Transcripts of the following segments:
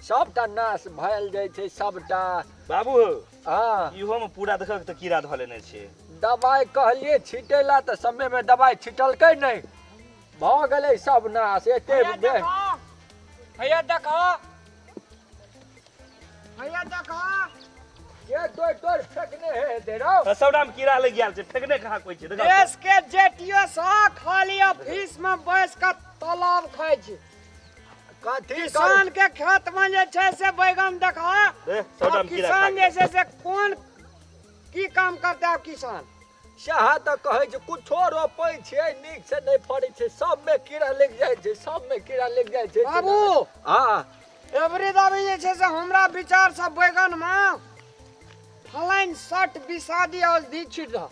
सबटा नाश भयल जाइ छै सबटा। बाबू हँ। इहो में पूरा देखक तऽ कीड़ा धऽ लेने छै। दबाइ कहलियै छिटै ला तऽ समय में दबाइ छिटलकै नहि, भऽ गेलै सब नाश। एते भैया देखो, भैया देखो, भैया देखो। के तोड़ तोड़ फेकने हे दे रौ? तऽ सबटा में कीड़ा लागि गेल छै, फेकने कहाँ कोइ छै? देखक। देश के जेटियो सब खाली ऑफिस में बैस के तालाब खाइ छै। कथी? किसान के खेत में जे छै से बैगन देखा। ए, सबटा में कीड़ा खा किसान जे गेल। छै से कोन की काम करते आब किसान? सएह तऽ कहै छै, कुछो रोपै छियै नीक से नहि फड़ै छै, सबमे कीड़ा लागि जाइ छै, सबमे कीड़ा लागि जाइ छै। बाबू। हँ। एवरी दाबी जे छै से हमरा विचार से बैगन में फलाइन 60 विषादी औषधि छीट दह।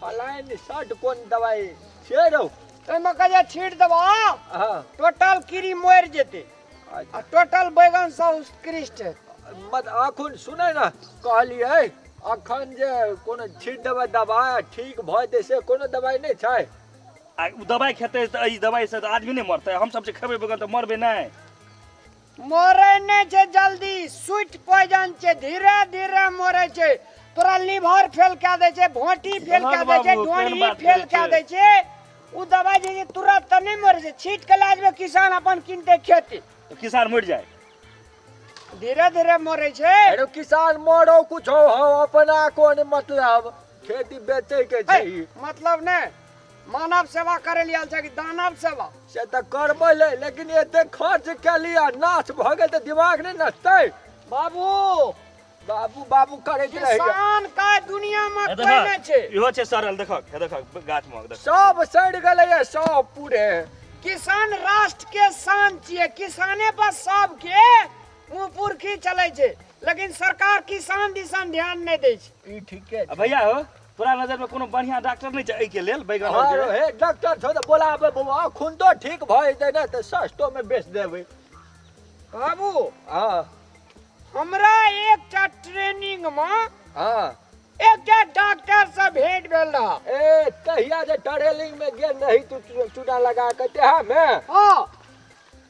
फलाइन 60 कोन दवाई छियै रौ? ओहिमे कहे छीट देबह। हँ। टोटल कीड़ी मरि जेतै। अच्छा। आ टोटल बैगन सब उत्कृष्ट है। मत अखन सुनै ने, कहलियै अखन जे कोनो छीट देबै दवाइ ठीक भऽ जेतै, से कोनो दवाइ नहि छै? आ ओ दवाइ खेतै तऽ एहि दवाइ से तऽ आदमी नहि मरतै? हमसब जे खेबै बैगन तऽ मरबै नहि? मरै नहि छै जल्दी, स्वीट पॉइजन छै, धीरे धीरे मरै छै। तोरा लीवर फेल कए दै छै, भोटी फेल कए दै छै। बाबू, केहन ढोरी बात फेल करै कए छै? दै छै। ओ दवाइ जे छै तुरंत तऽ नहि मरै छै, छीट के लए जेबै किसान अपन किनतै खेती। तऽ किसान मरि जाय? धीरे धीरे मरै छै। अरे किसान मरो कुछो हो, अपना कोन मतलब, खेती बेचै के छै। हे, मतलब नहि, मानव सेवा करे लिए आयल छै कि दानव सेवा? से तऽ करबै ले, लेकिन एते खर्च केली आ नाश भऽ गेल तऽ दिमाग नहि नचतै? बाबू। बाबू बाबू करैत रहैया। किसान का दुनिया में हे कोई देखक, नहि छै। इहो छै सड़ल, देखक, हे देखक गाछ मे देखक। सब सड़ि गेलैया सब पूरे। किसान राष्ट्र के शान छियै, किसाने पर सबके मुँह पुरखी चलै छै, लेकिन सरकार किसान दिसन ध्यान नहि दै छै। ई ठीके आ छै। भैया हो, तोरा नजर में कोनो बढ़िया डॉक्टर नहि छै एहिके लेल बैगन हँ आरके? हे, डॉक्टर छौ तऽ बोलाबे बौआ, खून तो ठीक भऽ जेतै ने तऽ सस्तो मे बेच देबै। बाबू। हँ। हमरा एकटा ट्रेनिंग में हँ। एकटा डॉक्टर से भेंट भेल रहा। ए कहिया जे ट्रेनिंग में गेल रही तू चूना लगा के तेहा में? हाँ।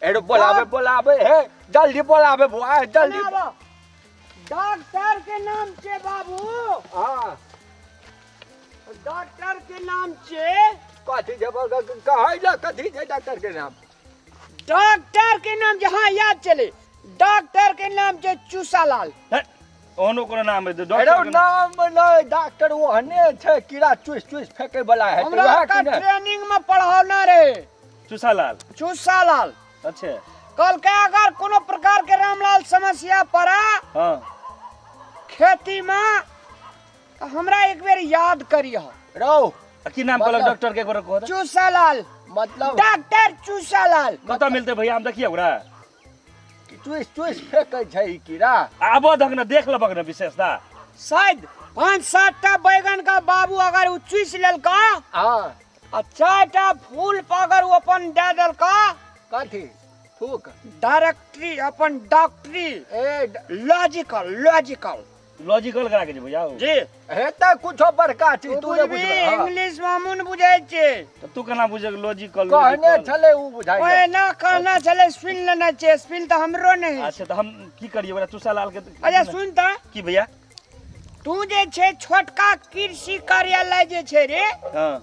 एरो बोलाबे, बोलाबे, हे जल्दी बोलाबे बुआ, जल्दी। डॉक्टर के नाम छै बाबू। हाँ। डॉक्टर के नाम छै। कथी छै? कहै ले कथी छै डॉक्टर के नाम? डॉक्टर के नाम जे, हाँ याद चले, डॉक्टर के नाम छै चूसालाल। हे, ओहनो कोनो नाम है एरो डॉक्टर के? नाम नहि, डॉक्टर ओहने छै, कीड़ा चूस चूस फेंके वाला है। हमरा वएह का कि ने? ट्रेनिंग में पढ़ावना रहे। चूसालाल। चूसालाल। अच्छे। कहलकै अगर कोनो प्रकार के रामलाल समस्या पड़ा हाँ खेती में तऽ हमरा एक बेर याद करिह। रौ। आ की नाम कहलक मतलब- डॉक्टर के? एक बार कहू तऽ। चूसालाल। मतलब डॉक्टर चूसालाल। कतऽ मिलतै भैया, हम देखिए ओकरा। चूस चूस फेंकै छै ई कीड़ा। आबऽ दहक ने, देख लेबक ने विशेषता। शायद 5-7 टा बैगन का बाबू अगर ओ चूस लेलका हाँ आ 4 टा फूल पर अगर ओ अपन दए देलका। कथी थूक? डायरेक्टरी अपन डॉक्टरी। A logical, logical. लॉजिकल करा के छै भैया ओ। जी। हेतै कुछो बड़का चीज। तू तू नहि बुझबी? बुझबै, हाँ। इंग्लिश में हमहूँ ने बुझै छियै। तऽ तू केना बुझल लॉजिकल? कहने छलै ओ बुझाइ। ओए ना कहना छलै, सुनि लेने छियै, सुनि तऽ हमरो नहि। अच्छा, तऽ हम की करियै ओकरा चूसालाल के? अच्छा सुन तऽ। की भैया? तू जे छै छोटका कृषि कार्यालय जे छै रे। हाँ।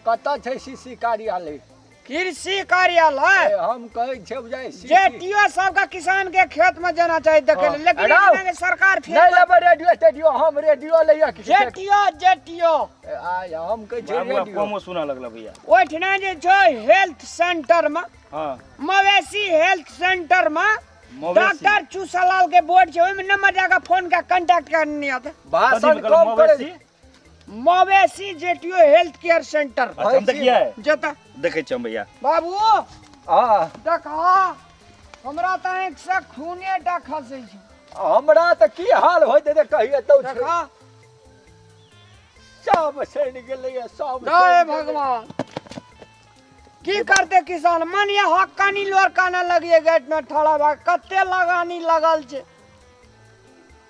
कतऽ छै सीसी कार्यालय? कृषि कार्यालय। ए, हम कहै छियै बुझाइ सीसी जेटीओ सबके किसान के खेत में जाना चाही देखे हाँ। ले, लेकिन अरे एहिठिना के सरकार फेर नहि लेबै रेडियो तेडियो, हम रेडियो लैया कि जेटीओ, जेटीओ। आय हम कहै छियै बाबू आब रेडियो। कमो सुनऽ लगल भैया। ओहिठिना जे छै हेल्थ सेंटर में, हाँ मवेशी हेल्थ सेंटर में मवेशी। डॉक्टर चूसालाल के बोर्ड छै, ओहिमे नंबर जाके फोन के कांटेक्ट करनी होते। भाषण कथी कम करै। मवेशी? मवेशी जेटीओ हेल्थ केयर सेंटर। अच्छा, हम देखिए। जता देखै छियै हम भैया। बाबू। हाँ। देखा, हमरा तऽ आँखि से खूने टा खसै छै। हमरा तऽ की हाल होइत हेतै कहिए तऽ छै। देखा। सब सड़ि गेलैया सब। जय सड़ि गेलै। भगवान, की करते किसान? मन ये हक्कानी लोर काना लगिए गेट में ठड़ा भए कते लगानी लगल छै।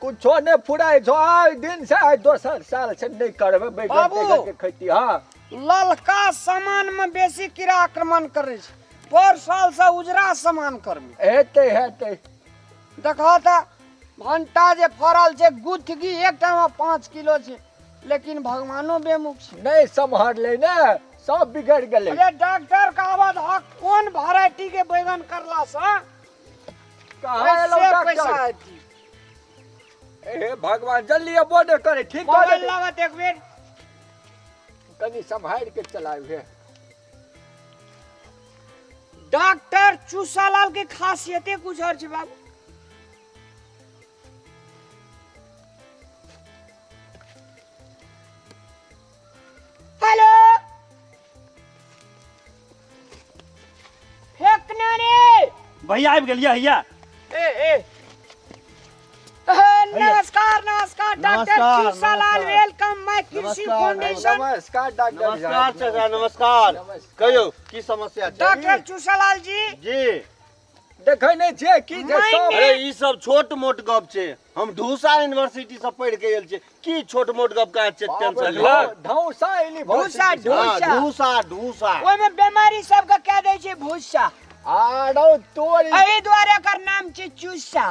कुछो नहि फुराइ छौ। आइ दिन से आइ दोसर साल से नहि करबै बैगन बाबू। तैगन के खेती। हाँ। ललका सामान में बेसी कीड़ा आक्रमण करै छै, पर साल से उजरा सामान करबै। हेतै, हेतै। देखो तऽ भंटा जे फड़ल छै गुथगी एकटा में 5 किलो छै, लेकिन भगवानो बेमुख छै। नहि सम्हरलै ने, सब बिगड़ि गेलै। अरे डॉक्टर, कहबत ह कोन वेराइटी के बैगन करला से कहाँ एलौ से पैसा डॉक्टर? हेती। हे भगवान, जल्दी बॉर्डर करे ठीक कर मोबाइल दे। लागत एक बेर। कनि सम्हारि के चलाबी हे। डॉक्टर चूसालाल के खासियते कुछ और छै बाबू। हेलो, फेकना रे। भैया, आबि गेलियै हैया। ए ए ए, नमस्कार नमस्कार डॉक्टर नमस्कार, चूसालाल। नमस्कार। Welcome माय कृषि नमस्कार, फाउंडेशन। नमस्कार डॉक्टर नमस्कार साहब। चाचा, नमस्कार। नमस्कार। कहियौ, की समस्या छै? डॉक्टर चूसालाल जी। जी। देखै नहि छियै की जे सब अरे, ई सब छोट मोट गप छै। हम ढूसा यूनिवर्सिटी से पढ़ के आयल छियै। की छोट मोट गप का छै? टेंशन देखलक? ढौसा एली। ढूसा, हाँ, ढूसा। ढूसा ढूसा। ओहिमे बीमारी सबके कह दै छै भूसा। आरो तोरी। एहि दुआरे एकर नाम छै चूसा।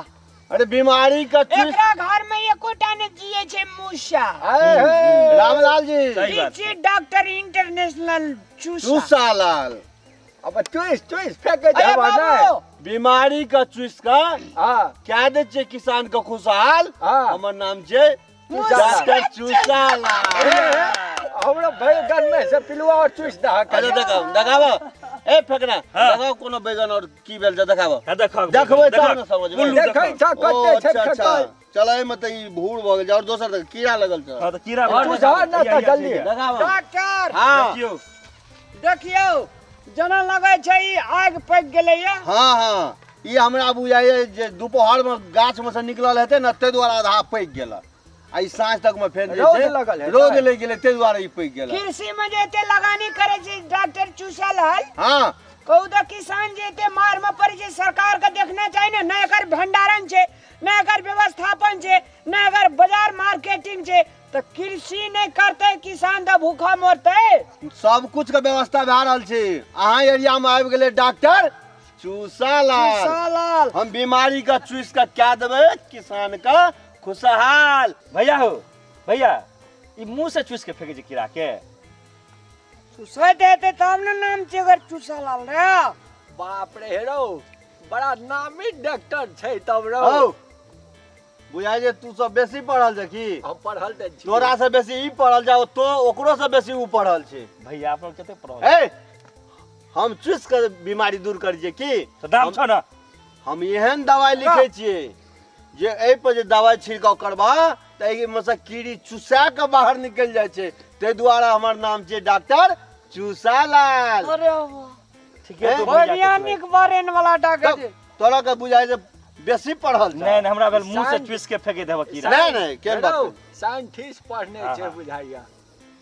अरे, बीमारी का चीज। एकरा घर में एकोटा ने जिए छै मूसा। आए हे। रामलाल जी। सही बात। ई छी डॉक्टर इंटरनेशनल चूसा। चूसा लाल। अब चुइस चुइस फेंके अरे देबा नहि। बाबू। बीमारी का चूस का हाँ। क्या दे छै किसान के खुशहाल। हाँ। हमर नाम छै डॉक्टर चूसा लाल। हे, हे, हमरा बैगन में से पिलुआ और चुइस दह। अच्छा, देखाओ देखाबो। ए फेकना। हाँ। देखाओ, कोनो बैगन और की भेल छै, देखाबो। हाँ, देखो। देखबै तब ने समझबै। उल्लू। देखै छ ओ, कते छै। अच्छा अच्छा। फेकल। चल, एहिमे तऽ ई भूर भऽ गेल छै और दोसर देख, कीड़ा लगल छै। हाँ, तऽ कीड़ा। बुझा ना तऽ जल्दी। देखाबो। डॉक्टर। हाँ। देखियौ। देखियौ, जेना लगै छै ई आगि पकि गेलैया। हाँ हाँ, ई हमरा बुझाइए जे दुपहर में गाछ में से निकलल हेतै ने, ताहि दुआरे आधा पकि गेल आ ई साँझ तक में फेर जे रौद छै, लगल हेतै। रौद लागि गेलै, ताहि दुआरे ई पकि गेल। कृषि में जे एते लगानी करै छै डॉक्टर चूसालाल, हाँ। कहू तऽ किसान जे एते मार में पड़ै छै, सरकार के देखना चाही ने। ने एकर भंडारण छै, ने एकर व्यवस्थापन छै, ने एकर बाजार मार्केटिंग छै, तऽ कृषि नहि करतै किसान तऽ भूखा मरतै। सब कुछ के व्यवस्था भए रहल छै। अहाँ एरिया में आबि गेलै डॉक्टर चूसालाल। चूसालाल। हम बीमारी का चूस के क्या देबै किसान का खुशहाल। भैया हो भैया, ई मुंह से चूस के फेंके छै कीड़ा के। चूसैत हेतै तब ने नाम छै एकर चूसालाल रे। बाप रे, हेरो बड़ा नामी डॉक्टर छै तब रौ। हौ, बुझाइ जे तू सब बेसी पढ़ल छै की? हम पढ़ल तऽ छी। तोरा से बेसी ई पढ़ल जाओ तो ओकरो से बेसी ऊ पढ़ल छै। भैया, अपना कते पढ़ल? ए, हम चूस के बीमारी दूर करै छियै की। तऽ दाम छौ ने। हम एहन दवाइ लिखै छियै जे एहि पर जे दवाइ छिड़काव करबा तऽ एहिमे से कीड़ी चुसा के बाहर निकलि जाइ छै। ताहि दुआरे हमर नाम छै डॉक्टर चूसालाल। अरे वाह। ठीके तो भैया के वैज्ञानिक बरेन वाला डॉक्टर तब तोरा के बुझाइ जे बेसी पढ़ल छै। नहीं नहीं, हमरा भेल मुंह से चूस के फेंके देबऽ कीड़ा। नहीं नहीं, केहन बात हेरो, छै? साइंटिस्ट पढ़ने हाँ, छै हाँ। बुझाइया।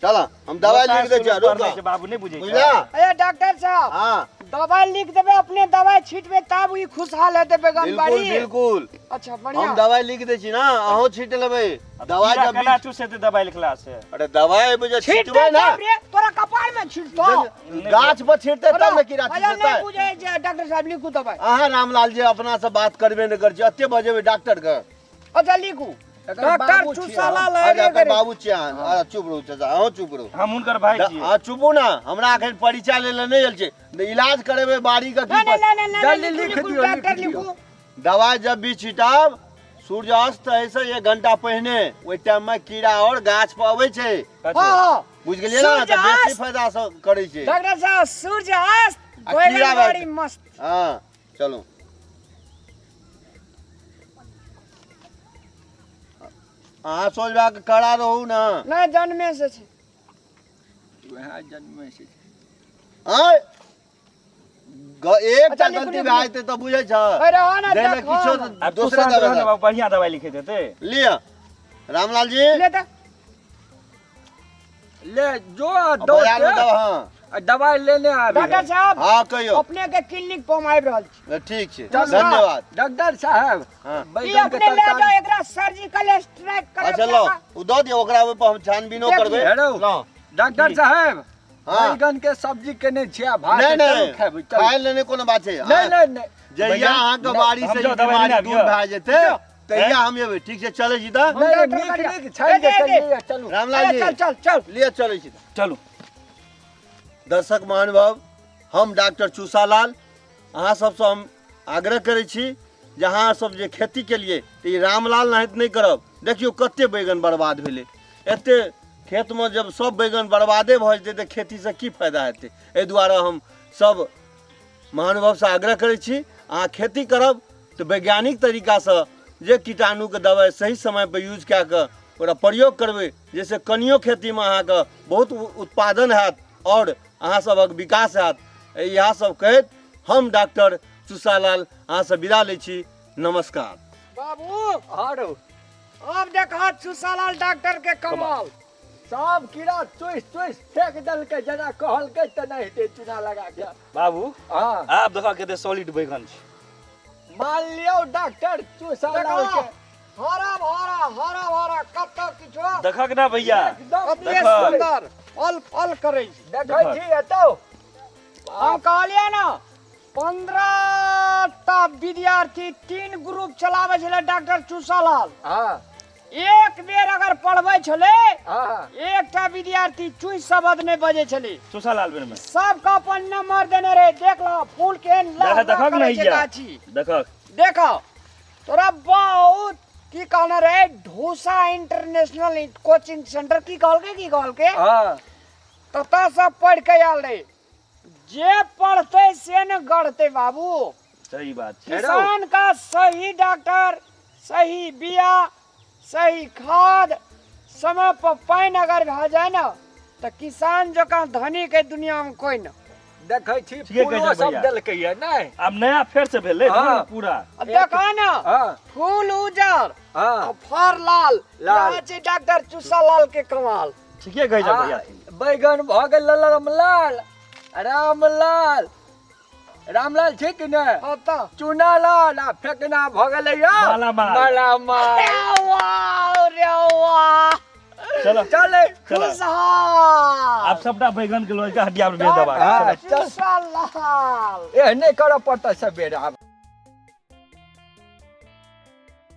चल, हम दवाइ लिख दै छियै, रुक। पढ़ने छै बाबू, नहीं बुझै छै। बुझला? अरे डॉक्टर साहब। हाँ। दवाई लिख देबै, अपने दवाई छीटबै तब ई खुशहाल हेतै बैगन बिल्कुल। बाड़ी। बिल्कुल। अच्छा, हम बढ़िया। दवाई लिख दै छी ना, अहूँ छीट लेबै दवाई। कीड़ा जब केना चूसेतै दवाई लिखला से? अरे, दवाई बुझे छीट छिटबै दे ना। रे, तोरा कपार में छीटतो। गाछ पर छिटतै तब ने कीड़ा अच्छा, चुसेतै। नहीं बुझै छै डॉक्टर साहब, लिखू दवाई। अहाँ रामलाल जी अपना से बात करबे नहि करै छी, एते बजेबै डॉक्टर के। अच्छा, लिखू। एकर डॉक्टर बाबू छियै हम। चूसालाल। अच्छा, अरे एकर बाबू छियै अहाँ। अच्छा, चुप रहू चाचा, अहूँ चुप रहू। हम हुनकर भाई छियै। हाँ, चुपू ना। हमरा एखन परिचय लै लए नहि आयल छै, इलाज करेबै बाड़ी के की। नहीं नहीं नहीं। जल्दी नहीं लिख लिखू, दियौ, डॉक्टर लिख दियौ। लिखू। दवाई जब भी छिटाब, सूर्यास्त होइ से 1 घंटा पहिने, ओहि टाइम में कीड़ा और गाछ पर अबै छै। अच्छा। हाँ हाँ। बुझि गेलियै ने? तऽ बेसी सूर्यास्त। फायदा सब करै छै। डॉक्टर साहब, सूर्य अस्त आ कीड़ा बैगन बाड़ी मस्त। हाँ, चलू। अहाँ सोझ भए कऽ खड़ा रहू ने। नहीं, जन्मे से छै। वएह जन्मे से। आँय, एकटा अच्छा, लिखू, गलती लिखू। भए जेतै तऽ बुझै छ। अरे हो ना। दै लए देखो किछो ना। आब तू दोसरे शांत रह दवाइ ने बाबू, बढ़िया दवाई लिखे देते। लिअ रामलाल जी। ले तऽ। ले जो बाजार में दौड़ दवा, हाँ। के दवाई लेने आबी। डॉक्टर साहब। हाँ, कहियौ। अपने के क्लिनिक पर हम आबि रहल छी। ठीक छै। चलू। धन्यवाद। डॉक्टर साहब। हाँ। ई बैगन के अपने ले जाओ। तरकारी। एकरा सर्जिकल स्ट्राइक अच्छा, करब। लो, ओ दऽ दियौ ओकरा, ओहि पर हम छानबीनो देख करबै। हेलो। लो। डॉक्टर साहब। हाँ। बैगन के सब्जी केने छियै भात। नहि चलू नहि, खेबै, चलू। खाय लए नहि कोनो बात छै। नहि नहि नहि। जहिया बैगन- अहाँके बाड़ी हम से जाउ ई दबाइ बीमारी लेने दूर आबियौ। भए जेतै तहिया हम एबै। ठीक छै, चलै छी तऽ। नहि, नहि, डॉक्टर नीक करिया। नीक छानि दे, के दे, कनि चलू। रामलाल अरे जी, चल चल चल। लिअ, चलै छी तऽ। चलू। दर्शक महानुभाव, हम डॉक्टर चूसालाल अहाँ सबसँ हम आग्रह करै छी जे अहाँ सब जे खेती केलियै तऽ ई रामलाल नाहित नहि करब। देखियौ कते बैगन बर्बाद भेलै। एते खेतमे जब सब बैगन बर्बादे भऽ जेतै तऽ खेतीसँ की फायदा हेतै? एहि दुआरे हम सब महानुभावसँ आग्रह करै छी, अहाँ खेती करब तऽ वैज्ञानिक तरीकासँ जे कीटाणुके दबाइ सही समयपर यूज कए कऽ ओकरा प्रयोग करबै, जाहिसँ कनियो खेतीमे अहाँके बहुत उत्पादन हैत आओर अहाँ सभक विकास हैत। इएह सब कहैत हम डॉक्टर चूसालाल अहाँसँ विदा लै छी। नमस्कार। बाबू। हाँ रौ। आब देखा चूसालाल डॉक्टर के कमाल। सब कीड़ा चुसि चुसि फेंक देलकै, जेना कहलकै तेना हेतै चूना लगा के। बाबू। हाँ। आब देखा कते सॉलिड बैगन छै। मान लियौ डॉक्टर चूसालाल देखा के। हरा भरा हरा भरा, कतौ किछो देखक ना भैया। एकदम कते देखा। सुंदर फल फल करै छै। देखै छी एतौ। हम कहलियै ना, 15 टा विद्यार्थी 3 ग्रुप चलाबै छलै डॉक्टर चूसालाल। एक बेर अगर पढ़बै छलै, एकटा विद्यार्थी चुइ शब्द नहि बजै छलै। चूसालाल बेर में सबके अपन नंबर देने रहे। देख लो फूल केहन लाल देखा, देखक करै नहीं छै या। गाछी। देखक। देखो तोरा बहुत की कहने रहे, ढोसा इंटरनेशनल कोचिंग सेंटर की कहलकै, की कहलकै? ततऽ सब पढ़ि के आयल रहे। जे पढ़तै से ने गढ़तै बाबू। सही बात छै। किसान का सही डॉक्टर, सही बिया, सही खाद, समय पर पानि अगर भए जाय ने तऽ किसान जकाँ धनी के दुनिया में कोई न। देखै छी ठीके कहै फूलो छै सब भैया। देलकै ये नहि? आब नया फेर से भेलै पूरा। आ देखा ने, फूल उजर आ फर लाल। लाल। यहाँ छै डॉक्टर चूसालाल के कमाल। ठीके कहै छै भैया। बैगन भऽ गेल रामलाल, रामलाल, रामलाल ठीक ने? हाँ तऽ। चूनालाल आ फेकना भऽ गेलै यौ मालामाल। मालामाल। अरे वाह रे वाह। चलो। चले। चलो। खुशहाल। आब सबटा बैगन के लऽ के हटिया पर बेच देबाक। हाँ, चल। चूसालाल। एहने करऽ पड़तै सबेर आब।